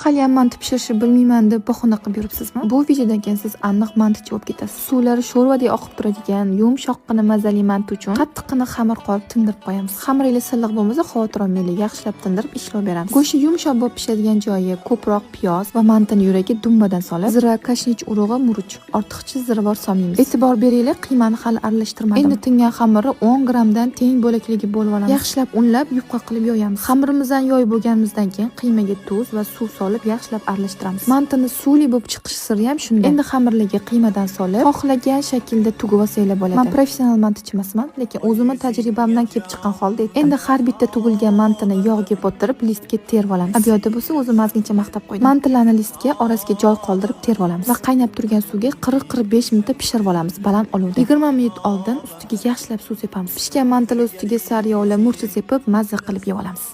Haliyam manti pishirishni bilmayman deb bahona qilib yuribsizmi? Bu videodan keyin siz aniq mantichi bo'lib ketasiz. Suvlari sho'rvadek oqib turadigan yumshoqqina, mazali manti uchun qattiqqina xamir qolib tindirib qo'yamiz. Xamiringiz silliq bo'lmasa, xavotir olmanglar, yaxshilab tindirib ishlov beramiz. Go'shti yumshoq bo'lib pishadigan joyi ko'proq piyoz va mantini yuragi dumbadan solib, zira, kashnich urug'i, murch, ortiqcha ziravor solmaymiz. E'tibor beringlar, qiymani hali aralashtirmadim. Endi tingan xamirni 10 grammdan teng bo'laklarga bo'lib olamiz. Yaxshilab unlab, yupqa qilib yoyamiz. Xamirimizni yoyib bo'lganimizdan keyin qiymaga tuz va suv solib, yaxshilab aralashtiramiz. Mantini suvli bo'lib chiqish siri ham shunda. Endi xamirlarga qiymadan solib, xohlagan shaklda tugib olsanglar bo'ladi. Man professional mantichi emasman, lekin o'zimni tajribamdan kelib chiqqan holda aytdim. Endi har bitta tugilgan mantini yog'ga botirib, listga terib olamiz. Bu yoqda bo'lsa, o'zim ozgincha maqtab qo'ydim. Mantilarni listga orasiga joy qoldirib terib olamiz va qaynab turgan suvga 40-45 minutda pishirib olamiz baland olovda. 20 minut oldin ustiga yaxshilab suv sepamiz. Pishgan mantilar ustiga sariyog'lar, murcha sepib, mazza qilib yeb olamiz.